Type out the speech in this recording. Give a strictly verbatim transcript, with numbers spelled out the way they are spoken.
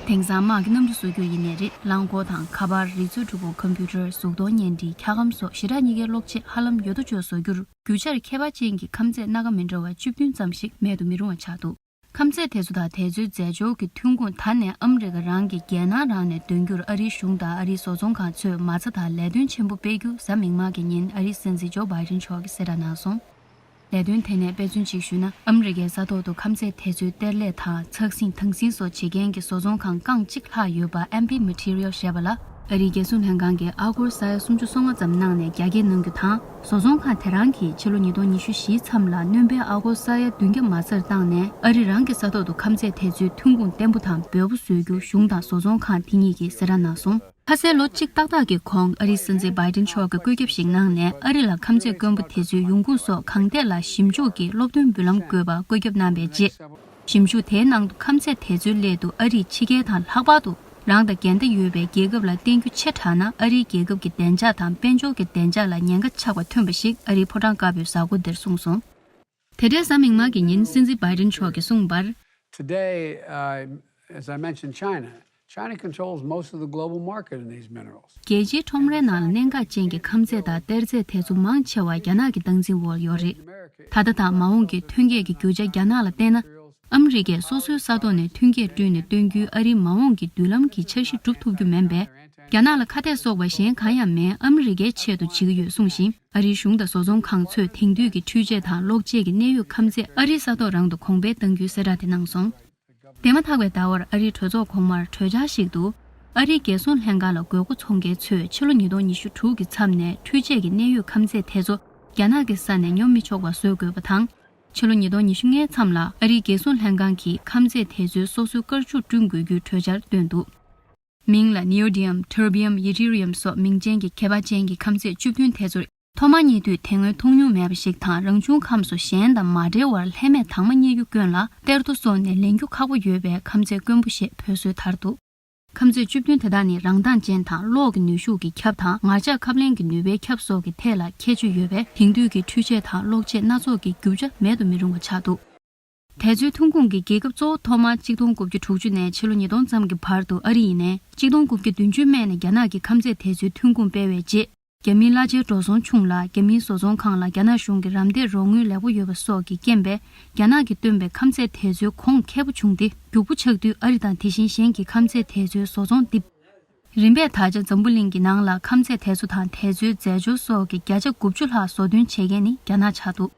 དེང་སང་དམག་གི་གནམ་གྲུ་བཟོ་རྒྱུ་ཡིན་ནའི་རེད། རླངས་འཁོར་དང་ཁ་པར། རིག་མཛོད་གྲུབ་པ། ཀམ་པུ་ཊར། གཟུགས་མཐོང་བརྙན་འཕྲིན། འཁྱག་སྒམ་སོགས་ཞེ་དྲག་གཉིས་ཀའི་གློག་ཆས་ཧ་ལམ་ཡོད་དོ་ཅོག་བཟོ་རྒྱུར། རྒྱུ་ཆར་ཁྱད་པར་ཅན་གྱི་ཁམས་ཚད་སྣ་ཁ་མི་འདྲ་བ་བཅུ་བདུན་ཙམ་ཞིག་མེད་དུ་མི་རུང་བ་ཆགས་འདུག་ཁམས་ཚད་དེ་ཚོ་དང་དེ་ཚོའི་རྫས་སྦྱོར་གྱི་ཐོན་ཁུངས་ད་ནས་ཨ་མི་རི་ཀ་རང་གི་རྒྱལ་ནང་རང་ནས་འདོན་རྒྱུར་ཨ་རིའི་གཞུང་དང་ཨ་རིའི་བཟོ་ཚོང་ཁང་ཚོས་མ་རྩ་དང་ལས་དོན་ཆེན་པོ་སྤེལ་རྒྱུ་གཟའ་མིག་དམར་གྱི་ཉིན་ཨ་རིའི་སྲིད་འཛིན་ཇོ་བྷའི་ཌེན་མཆོག་གིས་གསལ་བསྒྲགས་གནང་སོང་། ལས་དོན་དེ་ནས་དཔེ་མཚོན་ཅིག་ཞུས་ན། ཨ་མི་རི་ཀའི་ས་ཐོག་ཏུ་ཁམས་ཚད་དེ་ཚོའི་གཏེར་ལས་དང་ཚགས་སྲིང་དྭངས་སྲིང་སོགས་བྱེད་མཁན་གྱི་བཟོ་ཚོང་ཁང་རྐང་གཅིག་ལྷག་ཡོད་པ་ཨེམ་པི་མ་ཊི་རི་ཡལ་ཞེས་པ་ལ། ཨ་རིའི་རྒྱལ་སྲུང་ལྷན་ཁང་གིས་ཨ་སྒོར་ས་ཡ་སུམ་ཅུ་སོ་ལྔ་ཙམ་གནང་ནས་རྒྱ་སྐྱེད་གནང་རྒྱུ་དང་། བཟོ་ཚོང་ཁང་དེ་རང་གིས་ཕྱི་ལོ་ཉིས་སྟོང་ཉི་ཤུ་བཞིའི་མཚམས་ལ་སྣོན་པའི་ཨ་སྒོར་ས་ཡ་བདུན་བརྒྱ་མ་རྩར་བཏང་ནས། ཨ་རི་རང་གི་ས་ཐོག་ཏུ་ཁམས་ཚད་དེ་ཚོའི་ཐོན་ཁུངས་བརྟན་པོ་དང་འབོལ་པོ་བཟོ་རྒྱུ་གཞུང་དང་བཟོ་ཚོང་ཁང་དེ་གཉིས་ཀྱིས་གསལ་བསྒྲགས་གནང་སོང་། ཁ་སའི་ལོ་གཅིག་ཏག་ཏག་གི་གོང་ཨ་རིའི་སྲིད་འཛིན་བྷའི་ཌེན་མཆོག་གིས་བཀོད་ཁྱབ་ཞིག་གནང་ནས། ཨ་རི་ལ་ཁམས་ཚད་དཀོན་པོ་དེ་ཚོའི་ཡོང་ཁུངས་སོགས་གང་ཐད་ལ་ཞིབ་འཇུག་གིས་སློབ་སྟོན་འབུལ་ལམ་དགོས་པ་བཀོད་ཁྱབ་གནང་བའི་རྗེས། ཞིབ་འཇུག་དེའི་ནང་དུ་ཁམས་ཚད་དེ་ཚོའི་སླད་དུ་ཨ་རིས་ཕྱི་རྒྱལ་དང་ལྷག་པར་དུ་རང་དང་འགལ་ཟླ་ཡོད་པའི་རྒྱལ་ཁབ་ལ་བརྟེན་རྒྱུ་ཆེ་དྲགས་ན། ཨ་རིའི་རྒྱལ་ཁབ་ཀྱི་བདེ་འཇགས་དང་དཔལ་འབྱོར་གྱི་བདེ་འཇགས་ལ་ཉེན་ཁ་ཆགས་པ་ཐོན་པ་ཞིག་ཨ་རིའི་ཕོ་བྲང་དཀར་པོའི་གཟའ་འཁོར་འདིར་གསུངས་སོང་། དེ་འདྲའི་གཟའ་མིག་དམར་གྱི་ཉིན་སྲིད་འཛིན་བྷའི་ཌེན་མཆོག་གིས་གསུངས་པར། Today, uh, as I mentioned, China. China controls most of the global market in these minerals. རྒྱལ་སྤྱིའི་ཁྲོམ་རའི་ནང་ལ་གནད་འགག་ཅན་གྱི་ཁམས་ཚད་དང་གཏེར་རྫས་དེ་ཚོ་མང་ཆེ་བ་རྒྱ་ནག་གི་སྟངས་འཛིན་འོག་ཡོད་རེད། ད་ལྟ་དང་མ་འོངས་ཀྱི་ཐོན་སྐྱེད་ཀྱི་རྒྱུ་ཆ་རྒྱ་ནག་ལ་བརྟེན་ན། ཨ་མི་རི་ཀས་སོ་སོའི་ས་ཐོག་ནས་ཐོན་སྐྱེད་བསྐྲུན་ནས་སྟོན་རྒྱུའི་ཨ་རིའི་མ་འོངས་ཀྱི་མདུན་ལམ་གྱི་འཆར་གཞི་སྒྲུབ་ཐུབ་རྒྱུ་མིན་པས། རྒྱ་ནག་ལ་ཁ་གཏད་གསོག་པ་གཞན་གང་ཡང་མེད། ཨ་མི་རི་ཀའི་ཆེད་དུ་བྱེད་ཀྱི་ཡོད་གསུངས་ཤིང་། ཨ་རིའི་གཞུང་དང་བཟོ་ཚོང་ཁང་ཚོས་དེང་དུས་ཀྱི་འཕྲུལ་ཆས་དང་གློག་ཆས་ཀྱི་གནད་ཡོད་ཁམས་ཚད་ཨ་རིའི་ས་ཐོག་རང་དུ་གོང་འཕེལ་གཏང་རྒྱུའི་གསལ་བསྒྲགས་དེ་གནང་སོང་། དེ་མ་ཐག་པའི་ཟླ་བར་ཨ་རིའི་གྲོས་ཚོགས་གོང་མར་གྲོས་འཆར་ཞིག་ཏུ། ཨ་རིའི་རྒྱལ་སྲུང་ལྷན་ཁང་ལ་དགོས་མཁོ་ཚོང་མཁན་ཚོས་ཕྱི་ལོ་ཉིས་སྟོང་ཉི་ཤུ་དྲུག་གི་མཚམས་ནས་འཕྲུལ་ཆས་ཀྱི་གནད་ཡོད་ཁམས་ཚད་དེ་ཚོ་རྒྱ་ནག་གི་ས་ནས་སྙོབ་མི་ཆོག་པ་བཟོ་དགོས་པ་དང་། ཕྱི་ལོ་ཉིས་སྟོང་ཉི་ཤུ་ལྔའི་མཚམས་ལ་ཨ་རིའི་རྒྱལ་སྲུང་ལྷན་ཁང་གིས་ཁམས་ཚད་དེ་ཚོའི་སོ་སོའི་སྐར་ཆུ་བསྐྲུན་དགོས་རྒྱུའི་གྲོས་འཆར་བཏོན་འདུག་མིང་ལ་ནིའོ་ཌི་ཡམ། ཊར་བི་ཡམ། ཡི་ཊི་རི་ཡམ་སོགས་མིང་ཅན་གྱི་ཁྱད་པར་ཅན་གྱི་ཁམས་ཚད་བཅུ་བདུན་དེ་ཚོར། ཐོག་མར་རྙེད་དུས་དེ་སྔོན་མཐོང་མྱོང་མེད་པ་ཞིག་དང་། རང་བྱུང་ཁམས་སུ་གཞན་དང་མ་འབྲེལ་བར་ལྷད་མེད་དྭངས་མ་རྙེད་རྒྱུ་ཀུན་ལ་གཏེར་རྡོ་སོགས་ནས་ལེན་རྒྱུ་ཁག་པོ་ཡོད་པས་ཁམས་ཚད་དཀོན་པོ་ཞེས་འབོད་སྲོལ་དར་འདུག་ཁམས་ཚད་བཅུ་བདུན་དེ་དག་ནི་རང་མདངས་ཅན་དང་། གློག་གི་ནུས་ཤུགས་ཀྱི་ཁྱབ་དང་། ངར་ལྕགས་ཁབ་ལེན་གྱི་ནུས་པའི་ཁྱབ་སོགས་ཀྱི་ཐད་ལ་ཁྱད་ཆོས་ཡོད་པས། དེང་དུས་ཀྱི་འཕྲུལ་ཆས་དང་གློག་ཆས་སྣ་ཚོགས་ཀྱི་རྒྱུ་ཆ་མེད་དུ་མི་རུང་བ་ཆགས་འདུག་དེ་ཚོའི་ཐོན་ཁུངས་ཀྱི་རྒྱལ་ཁབ་གཙོ་བོ་ཐོག་མར་ཆིག་སྟོང་དགུ་བརྒྱ་དྲུག་ཅུ་ནས་ཕྱི་ལོ་ཉིས་སྟོང་ཙམ་གྱི་བར་དུ་ཨ་རི་ཡིན་ནའི། ཆིག་སྟོང་དགུ་བརྒྱ་བདུན་ཅུ་སྨད་ནས་རྒྱ་ནག་གིས་ཁམས་ཚད་དེ་ཚོའི་ཐོན་ཁུངས་སྤེལ་བའི་རྗེས། རྒྱ་མིའི་གླ་ཆའི་འགྲོ་སོང་ཆུང་ལ། རྒྱ་མིའི་བཟོ་ཚོང་ཁང་ལ་རྒྱ་ནག་གཞུང་གི་རམ་འདེགས་རོགས་དངུལ་ལེགས་པོ་ཡོད་པ་སོགས་ཀྱི་རྐྱེན་པས། རྒྱ་ནག་གིས་བཏོན་པའི་ཁམས་ཚད་དེ་ཚོའི་གོང་ཁེ་པོ་བྱུང་སྟེ། མགྱོགས་པོ་ཆགས་དུས་ཨ་རི་དང་དེ་བཞིན་གཞན་གྱི་ཁམས་ཚད་དེ་ཚོའི་བཟོ་ཚོང་རྡིབ། རིམ་པས་ད་ཆ་འཛམ་བུ་གླིང་གི་ནང་ལ་ཁམས་ཚད་དེ་ཚོ་དང་དེ་ཚོའི་རྫས་སྦྱོར་སོགས་ཀྱི་བརྒྱ་ཆ་དགུ་བཅུ་ལྷག་བཟོ་སྐྲུན་བྱེད་མཁན་ནི་རྒྱ་ནག་ཆགས་འདུག